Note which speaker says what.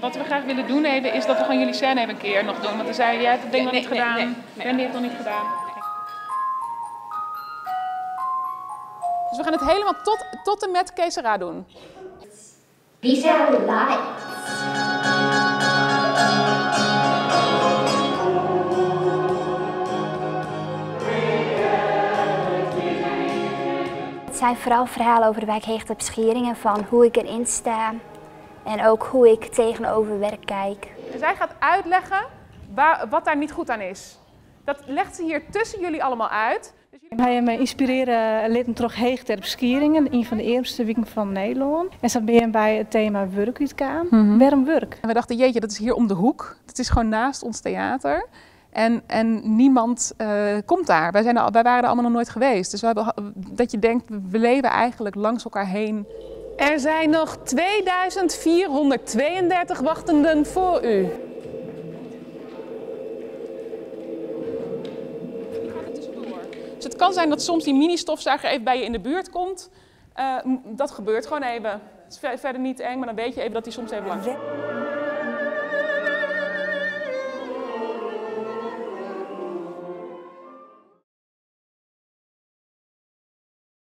Speaker 1: Wat we graag willen doen even, is dat we gewoon jullie scène even een keer nog doen. Want dan zei jij hebt het ding nog niet gedaan.
Speaker 2: Nee, nee.
Speaker 1: Wendy heeft het nog niet gedaan. Dus we gaan het helemaal tot en met Que Sera doen.
Speaker 3: These are lights. Het zijn vooral verhalen over de wijk Heechterp-Schieringen, van hoe ik erin sta en ook hoe ik tegenover werk kijk.
Speaker 1: En zij gaat uitleggen wat daar niet goed aan is. Dat legt ze hier tussen jullie allemaal uit. Dus jullie
Speaker 4: Hij me inspireren lid terug Heechterp-Schieringen, een van de eerste weken van Nederland. En zo ben je bij het thema werk uitkwam. Waarom werk?
Speaker 1: En we dachten, jeetje, dat is hier om de hoek. Dat is gewoon naast ons theater. En niemand komt daar. Wij waren er allemaal nog nooit geweest. Dus dat je denkt, we leven eigenlijk langs elkaar heen. Er zijn nog 2432 wachtenden voor u. Die gaat er tussendoor. Dus het kan zijn dat soms die mini-stofzuiger even bij je in de buurt komt. Dat gebeurt gewoon even. Het is verder niet eng, maar dan weet je even dat die soms even langs komt.